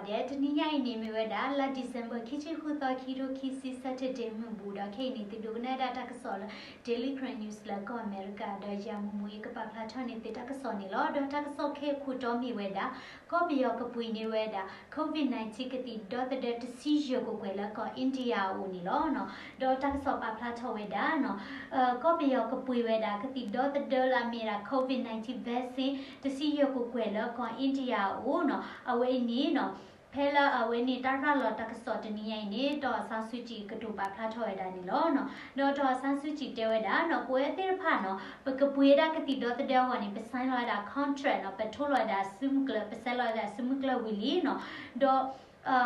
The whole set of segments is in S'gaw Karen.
ဒီးတနံၤညါအံၤန့ၣ် မ့ၢ်ဝဲဒၣ် လါ December ခံဆံဃုသီ ခံထိခံဆံ Saturday မုၢ်ဘူး ဒီးခဲအံၤန့ၣ် သုဒိကနၣ်ဝဲဒၣ်တၢ်ကစီၣ်လၢ Daily Karen News လၢကီၢ်အမဲရကၤ ဒီးယၤမူမူအံၤကပာ်ဖျါထီၣ်န့ၢ်သုတၢ်ကစီၣ်န့ၣ်လီၤ. ဒီးတၢ်ကစီၣ်ခဲအံၤခိၣ်တီမ့ၢ်ဝဲဒၣ် ကီၢ်ပယီၤကပှ့ၤန့ၢ်ဝဲဒၣ် COVID nineteen ကသံၣ်ဒီသဒၢတဆံယဲၢ်ကကွဲၢ်လၢကီၢ် India အအိၣ်န့ၣ်လီၤ. ဒီးတၢ်ကစီၣ်ပာ်ဖျါထီၣ်ဝဲဒၣ်နီၤ ကီၢ်ပယီၤကပှ့ၤဝဲဒၣ် ကသံၣ်ဒီသဒၢလၢအမ့ၢ်ဝဲဒၣ် COVID nineteen vaccine တဆံယဲၢ်ကကွဲၢ်လၢကီၢ် India အအိၣ်နီၤ အဝဲအံၤန့ၣ်နီၤ ဖဲလၢအဝဲန့ၣ် တၢ်ရၤလီၤတၢ်ကစီၣ်တနံၤညါအံၤန့ၣ် ဒေါ်အောင်ဆန်းစုကြည် ကတိၤပာ်ဖျါထီၣ်ဝဲဒၣ်န့ၣ်လီၤ. ဒီးဒေါ်အောင်ဆန်းစုကြည် တဲဝဲဒၣ်နီၤ ပဝဲသ့ၣ်တဖၣ်နီၤ ပကပှ့ၤဝဲဒၣ်ကသံၣ်ဒီသဒၢအဂီၢ်န့ၣ် ပ sign လီၤဝဲဒၣ် contract နီၤ ပထိလီၤဝဲဒၣ်စုမုၢ်ကျၢၢ် ပ sign လီၤဝဲဒၣ်စုမုၢ်ကျၢၢ်ဝံၤလံနီၤ ဒီး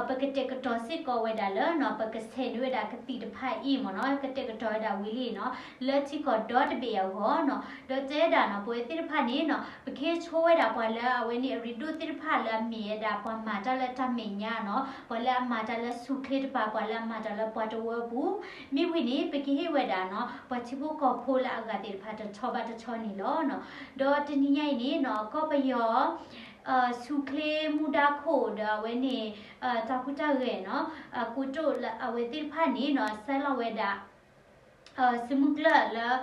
ပကတဲာ်ကတီၤစ့ၢ်ကီးဝဲဒၣ်လၢနီၤ ပကဆဲးန့ၢ်ဝဲဒၣ်ကသံၣ်တဖၣ်အံၤမ့ၢ်နီၤ ကတဲာ်ကတီၤဝဲဒၣ်ဝံၤလံနီၤ လၢထံကီၢ်ဒီတဘ့ၣ်အဂီၢ်နီၤ ဒီးတဲဒၣ်နီၤ ပဝဲသ့ၣ်တဖၣ်န့ၣ်နီၤ ပကဟ့ၣ်ဆိဝဲဒၣ်ပှၤလၢအဝဲန့ၣ် အရ့ဒိၣ်သ့ၣ်တဖၣ်လၢအမ့ၢ်ဝဲဒၣ်ပှၤမၤတၢ်လၢတၢ်မဲာ်ညါနီၤ ပှၤလၢအမၤတၢ်လၢဆူၣ်ချ့တပၤ ပှၤလၢအမၤတၢ်လၢပှၤတဝၢပူၤ မ့ၢ်ဝံၤန့ၣ် ပကဟ့ၣ်ဝဲဒၣ်နီၤ ပှၤထံဖိကီၢ်ဖိလၢအဂၤသ့ၣ်တဖၣ်တဆီဘၣ်တဆီန့ၣ်လီၤ. ဒီးတနံၤညါအံၤန့ၣ်နီၤ ကီၢ်ပယီၤ ဆူၣ်ချ့မူဒါခိၣ်ဒီးအဝဲန့ၣ် တၢ်ဟူးတၢ်ဂဲၤနီၤ ကိတိာ်လၢအဝဲသ့ၣ်တဖၣ်န့ၣ်နီၤ sign လီၤဝဲဒၣ် စုမုၢ်ကျၢၢ်လၢ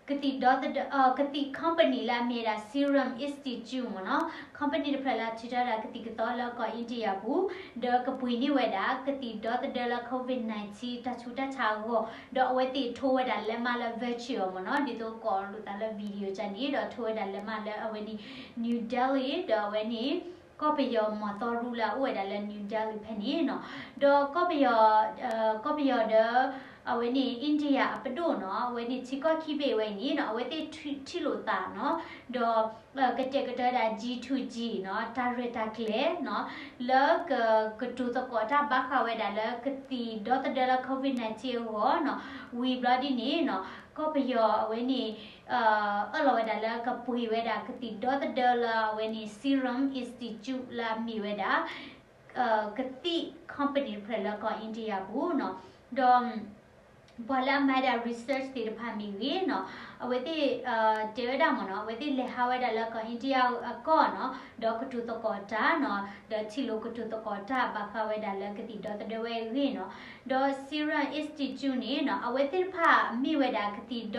ကသံၣ်ဒီသဒၢ ကသံၣ် company လၢအမ့ၢ်ဝဲဒၣ် Serum Institute မ့ၢ်နီၤ company တဖျၢၣ်လၢအထုးထီၣ်ဝဲဒၣ်ကသံၣ်ကသီလၢကီၢ် India ပူၤ ဒီးကပှ့ၤန့ၢ်ဝဲဒၣ် ကသံၣ်ဒီသဒၢလၢ COVID nineteen တၢ်ဆူးတၢ်ဆါအဂီၢ် ဒီးအဝဲသ့ၣ်ထိဝဲဒၣ်လၢမါလၢ virtual မ့ၢ်နီၤ ဒ်သိးကိးလိာ်သးလၢ video ကန့ၣ် ဒီးထိဝဲဒၣ်လၢမါလၢအဝဲန့ၣ် New Delhi ဒီးအဝဲန့ၣ် ကီၢ်ပယီၤမီၢ်သီရူလၢအအိၣ်ဝဲဒၣ်လၢ New Delhi ဖဲန့ၣ်နီၤ ဒီးကီၢ်ပယီၤ ကီၢ်ပယီၤဒီး အဝဲန့ၣ် India အပဒိၣ်နီၤ အဝဲန့ၣ်ထံကီၢ်ခံဘ့ၣ်ဝဲအံၤန့ၣ်နီၤ အဝဲသ့ၣ်ထံၣ်လိာ်သးနီၤ ဒီး ကတဲာ်ကတီၤဝဲဒၣ် G to G နီၤ တၢ်ရဲၣ်တၢ်ကျဲၤနီၤ လၢကကတိၤသကိးတၢ်ဘၣ်ဃးဝဲဒၣ်လၢကသံၣ်ဒီသဒၢလၢ COVID nineteen အဂီၢ်နီၤ ဝံၤဘျီဒ်န့ၣ်နီၤ ကီၢ်ပယီၤအဝဲန့ၣ် အၢၣ်လီၤဝဲဒၣ်လၢကပှ့ၤဝဲဒၣ်ကသံၣ်ဒီသဒၢလၢအဝဲန့ၣ် Serum Institute လၢအမ့ၢ်ဝဲဒၣ် ကသံၣ် company တဖျၢၣ်လၢကီၢ် India ပူၤနီၤ ဒီး ပှၤလၢအမၤဝဲဒၣ် research သ့ၣ်တဖၣ်မ့ၢ်ဂ့ၤနီၤ အဝဲသ့ၣ် တဲဝဲဒၣ်မ့ၢ်နီၤ အဝဲသ့ၣ်လဲၤဟးဝဲဒၣ်လၢကီၢ် India အကီၢ်နီၤ ဒီးကတိၤသကိးတၢ်နီၤ ဒီးထံၣ်လိာ်ကတိၤသကိးတၢ်ဘၣ်ဃးဝဲဒၣ်လၢကသံၣ်ဒီသဒၢဝဲအဂ့ၢ်နီၤ ဒီး Serum Institute န့ၣ်နီၤ အဝဲသ့ၣ်တဖၣ်မ့ၢ်ဝဲဒၣ်ကသံၣ်ဒီသ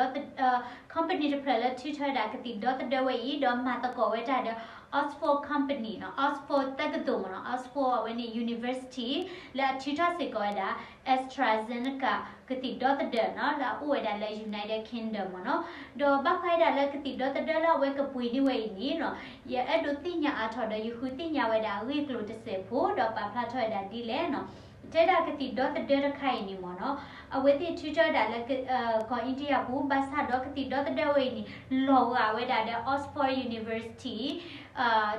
company တဖျၢၣ်လၢထုးထီၣ်ဝဲဒၣ်ကသံၣ်ဒီသဒၢဝဲအံၤ ဒီးမၤသကိးဝဲတၢ်ဒီး Oxford Company နီၤ Oxford တက္ကသိုလ်မ့ၢ်နီၤ Oxford အဝဲန့ၣ် University လၢအထုးထီၣ်စ့ၢ်ကီးဝဲဒၣ် AstraZeneca ကသံၣ်ဒီသဒၢနီၤ လၢအအိၣ်ဝဲဒၣ်လၢ United Kingdom မ့ၢ်နီၤ ဒီးဘၣ်ဃးဝဲဒၣ်လၢကသံၣ်ဒီသဒၢလၢအဝဲကပှ့ၤန့ၢ်ဝဲအံၤန့ၣ်နီၤ ယအဲၣ်ဒိးသ့ၣ်ညါအါထီၣ်ဒီး ယဃုသ့ၣ်ညါဝဲဒၣ်အဂ့ၢ်အကျိၤတစဲးဖိ ဒီးပာ်ဖျါထီၣ်ဝဲဒၣ်ဒ်လဲၣ်နီၤ တဲဒၣ်ကသံၣ်ဒီသဒၢတခါအံၤန့ၣ်မ့ၢ်နီၤ အဝဲသ့ၣ်ထုးထီၣ်ဝဲဒၣ်လၢ ကီၢ် India ပူၤ ဘၣ်ဆၣ်ဒီးကသံၣ်ဒီသဒၢဝဲအံၤန့ၣ် လီၤဂာ်ဝဲဒၣ်ဒီး Oxford University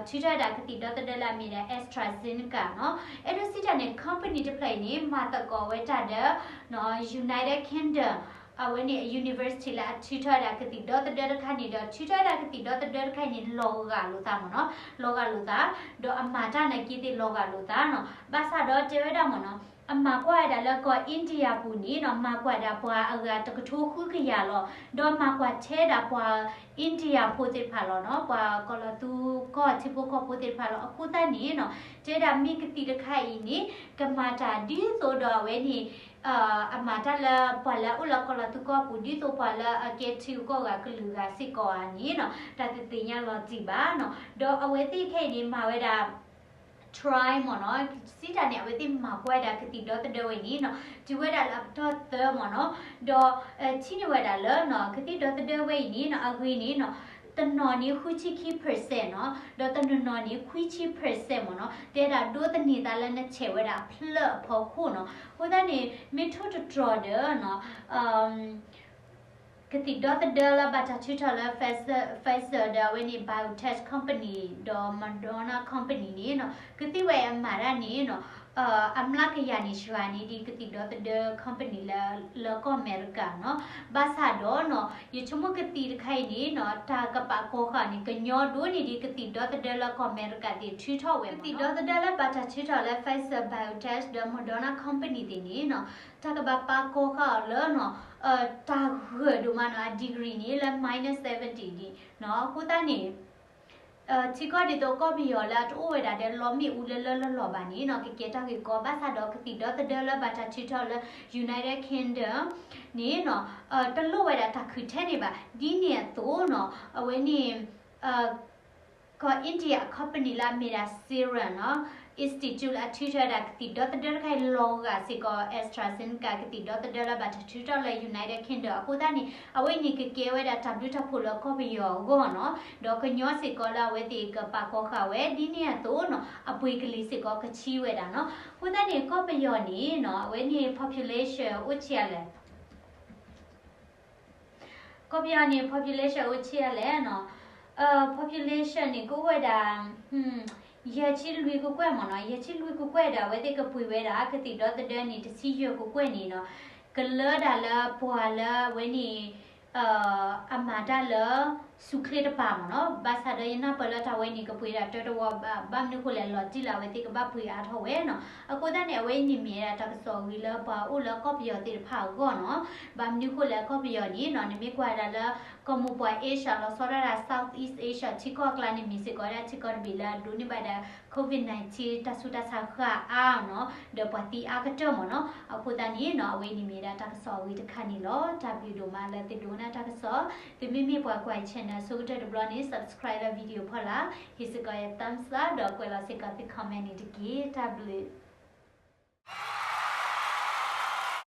ထုးထီၣ်ဝဲဒၣ်ကသံၣ်ဒီသဒၢလၢအမ့ၢ်ဒၣ် AstraZeneca နီၤ အဲၣ်ဒိးစံးတၢ်န့ၣ် company တဖျၢၣ်အံၤန့ၣ် မၤသကိးဝဲတၢ်ဒီး United Kingdom အဝဲန့ၣ် university လၢအထုးထီၣ်ဝဲဒၣ်ကသံၣ်ဒီသဒၢတခါန့ၣ်ဒီး ထုးထီၣ်ဝဲဒၣ်ကသံၣ်ဒီသဒၢတခါအံၤန့ၣ် လီၤဂာ်လိာ်သးမ့ၢ်နီၤ လီၤဂာ်လိာ်သး ဒီးအမၤတၢ်နာ်က့သ့ၣ်လီၤဂာ်လိာ်သးနီၤ ဘၣ်ဆၣ်ဒီးတဲဝဲဒၣ်မ့ၢ်နီၤ အမၤကွၢ်ဝဲဒၣ်လၢကီၢ် India ပူၤန့ၣ်နီၤ မၤကွၢ်ဒၣ်ပှၤအဂၤတကထိဃုကယၤလီၤ ဒီးမၤကွၢ်ထဲဒၣ်ပှၤ India ဖိသ့ၣ်တဖၣ်လီၤနီၤ ပှၤကီၤလီၤသူကီၢ်ထံဖိကီၢ်ဖိသ့ၣ်တဖၣ်လီၤ အဃိသတးန့ၣ်နီၤ တဲဒၣ်မ့ၢ်ကသံၣ်တခါအံၤန့ၣ် ကမၤတၢ်ဒ်သိးဒီးအဝဲန့ၣ် အမၤတၢ်လၢပှၤလၢအအိၣ်လၢကီၤလီၤသူကီၢ်ပူၤ ဒ်သိးပှၤလၢအကဲထံဂုၤကီၢ်ဂၤကလုာ်ဂၤစ့ၢ်ကီးဧါန့ၣ်နီၤ တၢ်တသ့ၣ်ညါလီၤတံၢ်ဘၣ်နီၤ ဒီးအဝဲသ့ၣ်ခဲအံၤန့ၣ် မၤဝဲဒၣ် try မ့ၢ်နီၤ စံးတၢ်န့ၣ် အဝဲသ့ၣ်မၤကွၢ်ဝဲဒၣ်ကသံၣ်ဒီသဒၢဝဲအံၤန့ၣ်နီၤ တုၤဝဲဒၣ်လၢအပတီၢ်သၢမ့ၢ်နီၤ ဒီး ထံၣ်န့ၢ်ဝဲဒၣ်လၢနီၤ ကသံၣ်ဒီသဒၢဝဲအံၤန့ၣ်နီၤ အဂ့ၤန့ၣ်နီၤ တနီၤန့ၣ်ဃုဆံခံ percent နီၤ ဒီးတနီၤနီၤန့ၣ် ခွံဆံ percent မ့ၢ်နီၤ တဲဒၣ်ဒိးသန့ၤသးလၢနဆဲးဝဲဒၣ်အဖျၢၣ်အဖီခိၣ်နီၤ အဃိသတးန့ၣ် မ့ၢ်ထိၣ်တတြီၤဒီးနီၤ ကသံၣ်ဒီသဒၢလၢဘၣ်တၢ်ထုးထီၣ်လၢ Pfizer ဒီးအဝဲန့ၣ် BioNTech company ဒီး Moderna company န့ၣ်နီၤ ကသံၣ်ဝဲအမၤတၢ်န့ၣ်နီၤ အမျးကယၤန့ၣ် စှၤန့ၢ်ဒံးကသံၣ်ဒီသဒၢ company လၢ လၢကီၢ်အမဲရကၤနီၤ ဘၣ်ဆၣ်ဒီးနီၤ ယဆိကမိၣ်ကသံၣ်တခါအံၤန့ၣ်နီၤ တၢ်ကပာ်ကီၤဃာ်န့ၣ် ကညီဒိၣ်န့ၢ်ဒံးကသံၣ်ဒီသဒၢလၢကီၢ်အမဲရကၤသ့ၣ်ထုးထီၣ်ဝဲမ့ၢ်နီၤ ကသံၣ်ဒီသဒၢလၢဘၣ်တၢ်ထုးထီၣ်လၢ Pfizer BioNTech ဒီး Moderna company သ့ၣ်န့ၣ်နီၤ တၢ်ကဘၣ်ပာ်ကီၤဃာ်အီၤလၢနီၤ တၢ်ဂၢၢ်ဒိၣ်မးနီၤ အ degree န့ၣ်လၢ minus seventy ဒံးနီၤ အဃိသတးန့ၣ် ထံကီၢ်ဒ်သိးကီၢ်ပယီၤလၢအတအိၣ်ဝဲဒၣ်ဒီးလီမ့ၣ်အူလၢလၢလီၢ်လီၢ်ဘၣ်န့ၣ်နီၤ ကကဲတၢ်ဂ့ၢ်ကီ ဘၣ်ဆၣ်ဒီးကသံၣ်ဒီသဒၢလၢဘၣ်တၢ်ထုးထီၣ်လၢ United Kingdom န့ၣ်နီၤ တလိၣ်ဝဲဒၣ်တၢ်ခုၣ်ထဲန့ၣ်ဘၣ်. ဒ်န့ၣ်အသိးနီၤ အဝဲန့ၣ် ကီၢ် India company လၢအမ့ၢ်ဒၣ် Serum နီၤ Institute လၢအထုးထီၣ်ဝဲဒၣ်ကသံၣ်ဒီသဒၢတခါအံၤ လီၤဂာ်စ့ၢ်ကီး AstraZeneca ကသံၣ်ဒီသဒၢလၢဘၣ်တၢ်ထုးထီၣ်လၢ United Kingdom အဃိသတးန့ၣ် အဝဲအံၤန့ၣ်ကကဲဝဲဒၣ်တၢ်ဘျုးတၢ်ဖှိၣ်လၢကီၢ်ပယီၤအဂီၢ်နီၤ ဒီးကညီစ့ၢ်ကီးလၢအဝဲသ့ၣ်ကပာ်ကီၤဃာ်ဝဲ ဒ်န့ၣ်အသိးနီၤ အပှ့ၤကလံၤစ့ၢ်ကီးကဆံးဝဲဒၣ်နီၤ. အဃိသတးန့ၣ် ကီၢ်ပယီၤန့ၣ်နီၤ အဝဲန့ၣ် population အိၣ်ဆံးအါလဲၣ် ကီၢ်ပယီၤန့ၣ် population အိၣ်ဆံးအါလဲၣ်နီၤ population န့ၣ် ကအိၣ်ဝဲဒၣ် ယဲၢ်ဆံလွံၢ်ကကွဲၢ်မ့ၢ်နီၤ ယဲၢ်ဆံလွံၢ်ကကွဲၢ်ဒီး အဝဲသ့ၣ်ကပှ့ၤဝဲဒၣ် ကသံၣ်ဒီသဒၢန့ၣ် တဆံယဲၢ်ကကွဲၢ်န့ၣ်နီၤ ကလၢဒၣ်လၢပှၤလၢအဝဲန့ၣ် အမၤတၢ်လၢ ဆူၣ်ချ့တပၤမ့ၢ်နီၤ ဘၣ်ဆၣ်ဒီးယနၢ်ပၢၢ်လၢတၢ်ဝဲန့ၣ် ကပှ့ၤဒၣ်တၢတဝီ ဘၣ်မနုၤဃိလဲၣ် လီၤတံၢ်လၢအဝဲသ့ၣ်ကဘၣ်ပှ့ၤအါထီၣ်ဝဲနီၤ. အဃိသတးန့ၣ် အဝဲအံၤန့ၣ်မ့ၢ်ဒၣ်တၢ်ကစီၣ်အဂ့ၤလၢပှၤအိၣ်လၢကီၢ်ပယီၤသ့ၣ်တဖၣ်အဂီၢ်နီၤ. ဘၣ်မနုၤဃိလဲၣ် ကီၢ်ပယီၤန့ၣ်နီၤ နမ့ၢ်ကွၢ်ဒၣ်လၢ ကီၢ်မိၢ်ပှၢ် Asia လီၤဆီဒၣ်တၢ် Southeast Asia ထံကီၢ်အကျါန့ၣ် မ့ၢ်စ့ၢ်ကီးဒၣ်ထံကီၢ်တဘ့ၣ်လၢအဒိးန့ၢ်ဘၣ်ဒၣ် COVID nineteen တၢ်ဆူးတၢ်ဆါဃၣ်အါနီၤ ဒီးပှၤသံအါကတၢၢ်မ့ၢ်နီၤ. အဃိသတးန့ၣ်နီၤ အဝဲအံၤန့ၣ်မ့ၢ်ဒၣ်တၢ်ကစီၣ်အဂ့ၤတခါန့ၣ်လီၤ. တၢ်ဘျုးဒိၣ်မးလၢသုဒိကနၣ်တၢ်ကစီၣ်, သုမ့မ့ၢ်ပှၤကွၢ် channel ဆိကတၢၢ်တဘျီန့ၣ် subscribe လၢ video ဖီလာ်, ဟ့ၣ်စ့ၢ်ကီးယၤ thumbs up ဒီးကွဲးလီၤစ့ၢ်ကီးသု comment န့ၣ်တက့ၢ်. တၢ်ဘျုး